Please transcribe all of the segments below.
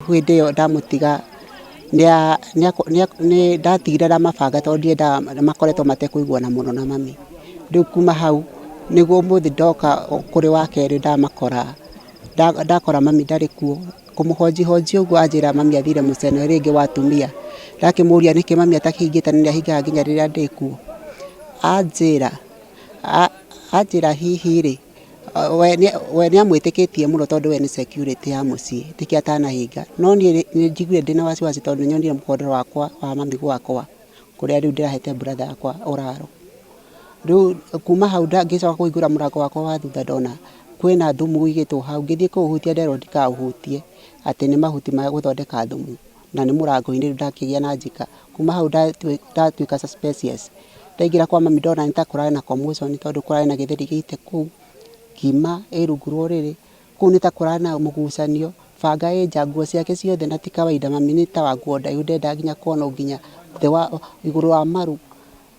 Hĩndĩ ĩyo ndamũtiga nĩ ndatigire ndamabanga tondũ ndiendaga makoretwo matekũiguana mũno na mami. Rĩu kuma hau nĩguo ũmũthĩ ndoka kũrĩ wa kerĩ ndamakora, ndakora mami ndarĩ kuo. Kũmũhonjihonji ũguo anjĩra mami athire mũcene rĩngĩ wa atumia. Ndakĩmũria nĩkĩ mami atakĩhingĩte na nĩ ahingaga nginya rĩrĩa ndĩkuo. Anjĩra, anjĩra hihi rĩ, we nĩ amwĩtĩkĩtie mũno tondũ we nĩ security ya mũciĩ nĩkĩo atanahinga. No niĩ nĩ njiguire ndĩna wasiwasi tondũ nĩ nyonire mũkondoro wakwa wa mami gwakwa kũrĩa rĩu ndĩrahete brother yakwa ũraro. Rĩu kuma hau ngĩcoka kũhingũra mũrango wakwa wa thutha ndona kwĩna thumu ũigĩtwo hau, ngĩthiĩ kũũhutia nderwo ndikaũhutie atĩ nĩ mahuti ma gũthondeka thumu na nĩ mũrango-inĩ rĩu ndakĩgĩa na njika. Kuma hau ndatuĩka suspicious, ndaingĩra kwa mami ndona nĩ ta kũrarĩ na commotion tondũ kũrarĩ na gĩtheri gĩite kũu, ngima ĩ rungu rwa ũrĩrĩ, kũu nĩ ta kũrarĩ na mũgucanio, banga ĩ nja, nguo ciake ciothe na ti kawaida mami nĩ ta wa nguo ndaihu ndendaga nginya kuonwo nginya thĩ wa igũrũ wa maru.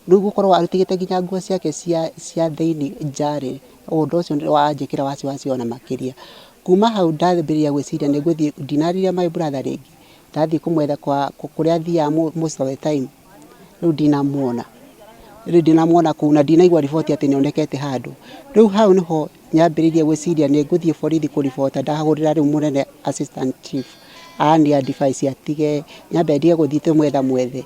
Rĩu gũkorwo atigĩte nginya nguo ciake cia thĩinĩ nja rĩ, ũndũ ũcio nĩ wanjĩkĩra wasiwasi ona makĩria. Kuma hau ndambĩrĩria gwĩciria nĩ ngũthiĩ, ndinarĩria my brother rĩngĩ, ndathiĩ kũmwetha kwa kũrĩa athiaga most of the time, rĩu ndinamuona. Rĩu ndinamuona kũu na ndinaigua riboti atĩ nĩ onekete handũ. Rĩu hau nĩho nyambĩrĩirie gwĩciria nĩ ngũthiĩ borithi kũribota, ndahũrĩra rĩu mũnene assistant chief, ani advice atige, nyambe ndige gũthiĩ tũmwetha mwethe.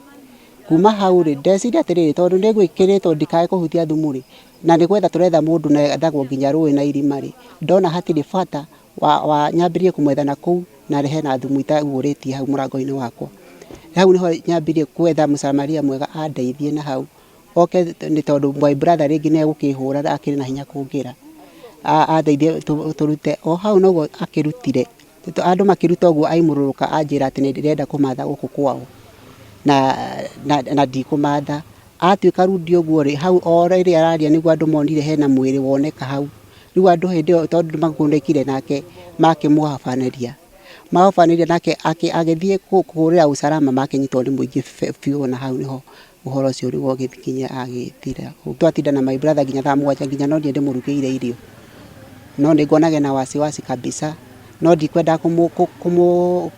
Kuma hau rĩ, ndeciria atĩrĩrĩ, tondũ nĩ ngwĩkĩrĩtwo ndikae kũhutia thumu rĩ, na nĩ gwetha tũretha mũndũ na ethagwo nginya rũĩ na irima rĩ, ndona hatirĩ bata wa nyambĩrĩrie kũmwetha na kũu na hena thumu itaguũrĩtie hau mũrango-inĩ wakwa. Hau nĩho nyambirie gwetha mũcamaria mwega andeithie na hau, oke nĩ tondũ my brother rĩngĩ nĩ egũkĩhũra akĩrĩ na hinya kũngĩra, andeithie tũrute. O hau noguo akĩrutire. Andũ makĩruta ũguo aimũrũrũka anjĩra atĩ nĩ ndĩrenda kũmatha gũkũ kwao na ndikũmatha. Atuĩka rude ũguo rĩ, hau o rĩrĩa araria nĩguo andũ monire hena mwĩrĩ woneka hau. Rĩu andũ hĩndĩ ĩyo tondũ nĩmakunĩkire nake makĩmũhabanĩria. Mahabanĩria nake agĩthiĩ kũhũrĩra usalama makĩnyitwo nĩ mũingĩ biũ na hau nĩho ũhoro ũcio rĩu ũgĩkinya agĩthira. Twatinda na my brother nginya thaa 7 nginya no niĩ ndĩmũrugĩire irio. No nĩ nguonaga ena wasiwasi kabisa, no ndikwendaga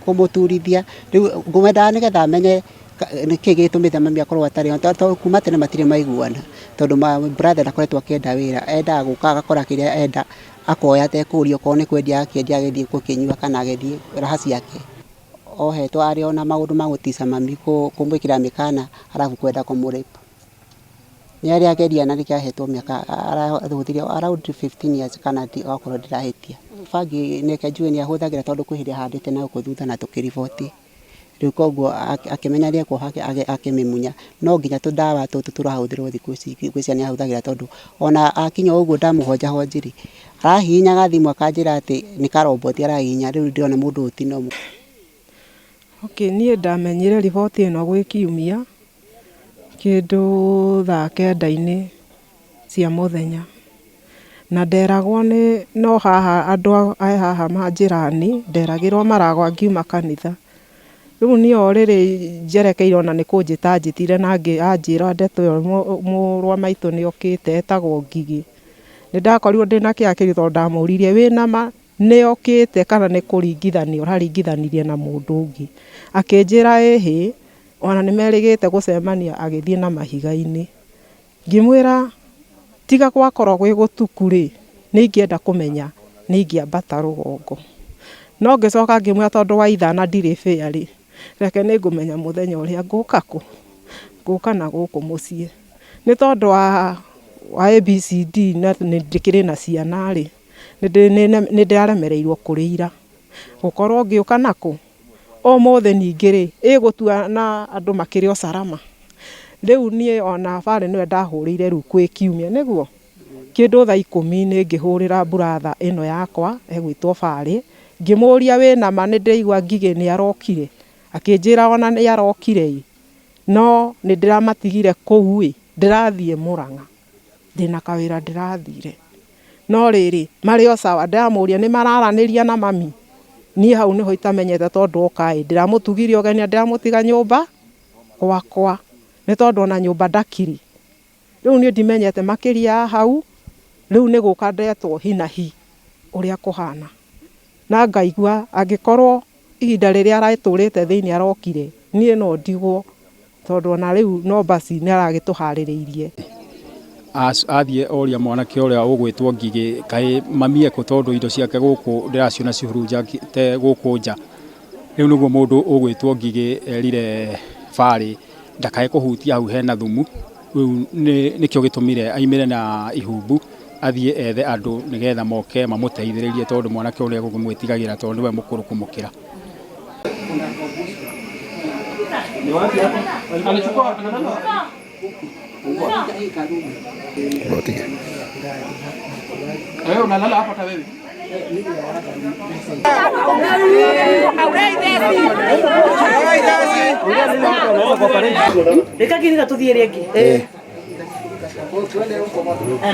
kũmũturithia. Rĩu ngwendaga nĩgetha menye nĩkĩ gĩtũmĩte mami akorwo atarĩ ho, tondũ kuma tene matirĩ maiguana, tondũ my brother ndakoretwo akĩenda wĩra, endaga gũka agakora kĩrĩa enda akoya atekũria, okorwo nĩ kwendia agakĩendia agĩthiĩ gũkĩnyua kana agĩthiĩ raha ciake. Ohetwo arĩ ona maũndũ ma gũtica mami kũmwĩkĩra mĩkana arabu kwenda kũmũ rape. Nĩ arĩ ageria na nĩkĩo ahetwo mĩaka arahũthĩrire around 15 years kana okorwo ndirahĩtia. Bangi neke njuge nĩ ahũthagĩra tondũ kwĩ hĩndĩ ahandĩte na gũkũ thutha na tũkĩriboti. Rĩu koguo akĩmenya nĩ ekuoha akĩmĩmunya. No nginya tũdawa tũtũ tũrahũthĩrwo thikũ ici ngwĩciria nĩ ahũthagĩra tondũ ona akinya ũguo ndamũhonjahonji rĩ, arahihinyaga thimũ akanjĩra atĩ nĩ karoboti arahihinya rĩu ndĩrona mũndũ ũyũ ti normal. Okay, niĩ ndamenyire riboti ĩno gwĩ kiumia kĩndũ thaa kenda-inĩ cia mũthenya. Na nderagwo nĩ no haha andũ a haha manjĩrani, nderagĩrwo maragwa ngiuma kanitha. Rĩu niĩ o rĩrĩ njerekeire ona nĩ kũnjĩta anjĩtire na anjĩra ndeto ĩyo mũrũ wa maitũ nĩ okĩte etagwo Ngigĩ. Nĩ ndakorirwo ndĩna kĩeha kĩingĩ tondũ ndamũririe wĩna ma nĩ okĩte kana nĩ kũringithania ũraringithanirie na mũndũ ũngĩ. Akĩnjĩra ĩhĩ, ona nĩ merĩgĩte gũcemania agĩthiĩ na mahiga-inĩ. Ngĩmwĩra tiga gwakorwo gwĩ gũtuku-rĩ, nĩ ingĩenda kũmenya nĩ ingĩambata rũgongo. No ngĩcoka ngĩmwĩra tondũ wa ithaa na ndirĩ fair-rĩ, reke nĩ ngũmenya mũthenya ũrĩa ngũka kũ? Ngũka na gũkũ mũciĩ. Nĩ tondũ wa ABCD na nĩ ndĩkĩrĩ na ciana-rĩ, nĩ ndĩraremereirwo kũrĩ ira. Gũkorwo ngĩũka na kũ? Ũmũthĩ ningĩ-rĩ, ĩgũtua na andũ makĩrĩ o salama. Rĩu niĩ ona Barĩ nĩwe ndahũrĩire rĩu kwĩ kiumia, nĩguo? Kĩndũ thaa ikũmi-inĩ ngĩhũrĩra brother ĩno yakwa ĩgwĩtwo Barĩ, ngĩmũria wĩna ma nĩndĩraigua Ngigĩ nĩarokire? Akĩnjĩra ona nĩarokire ĩ, no nĩndĩramatigire kũu ĩ, ndĩrathiĩ Mũrang'a. Ndĩna kawĩra ndĩrathire. No rĩrĩ, marĩ o sawa, ndĩramũria nĩ mararanĩria na mami? Niĩ hau nĩho itamenyete tondũ oka ĩ, ndĩramũtugire ũgeni na ndĩramũtiga nyũmba gwakwa, nĩ tondũ ona nyũmba ndakiri. Rĩu niĩ ndimenyete makĩria ya hau, rĩu nĩ gũka ndetwo hi na hi ũrĩa kũhana. Na ngaigua angĩkorwo Ihinda rĩrĩa aratũrĩte thĩinĩ arokire niĩ no ndigwo tondũ ona rĩu no basi nĩ aragĩtũharĩrĩirie. Athiĩ oria mwanake ũrĩa ũgwĩtwo Ngigĩ kaĩ mami ekũ tondũ indo ciake gũkũ ndĩraciona cihurunjangĩte gũkũ nja. Rĩu nĩguo mũndũ ũgwĩtwo Ngigĩ erire Barĩ ndakae kũhutia hau hena thumu. Rĩu nĩkĩo gĩtũmire aimĩre na ihumbu athiĩ ethe andũ nĩgetha moke mamũteithĩrĩrie tondũ mwanake ũrĩa egũkĩmwĩtigagĩra tondũ nĩwe mũkũrũ kũmũkĩra. Reka kini tuthiĩ rĩngĩ.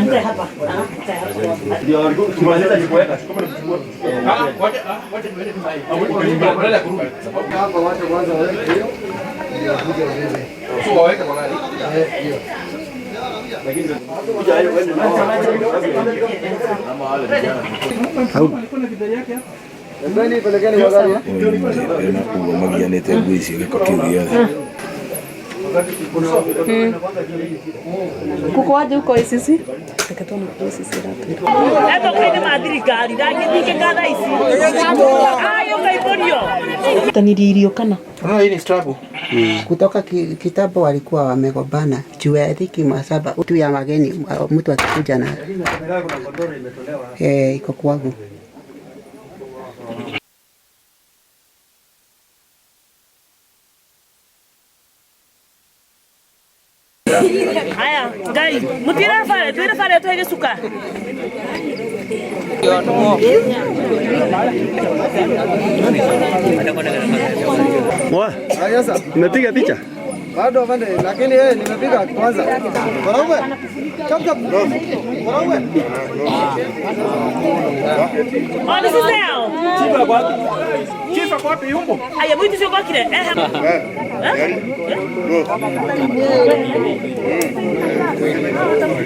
Mkae hapa. Ũguo magianĩte nguo icio gĩko kĩu gĩothe. Kuko waje huko ICC? Etoka-inĩ ma thirikari ndangĩthingĩka thaa ici. Agĩũka imbũrio. Tanirie irio kana? Kutoka kitambo walikuwa wamegombana juu ya dhiki masaba tu ya wageni, mtu akikuja na iko kwangu. Haya, Ngai, mutire bare, twire bare tuhe gĩcuka. Umepiga picha? Bado afande, lakini yeye nimepiga kwanza. Wanaume. Chap chap. Wanaume. Oh, ni sister yao. Chifa kwa wapi? Yumbo. Aya, mwitu sio kwa kile. Eh.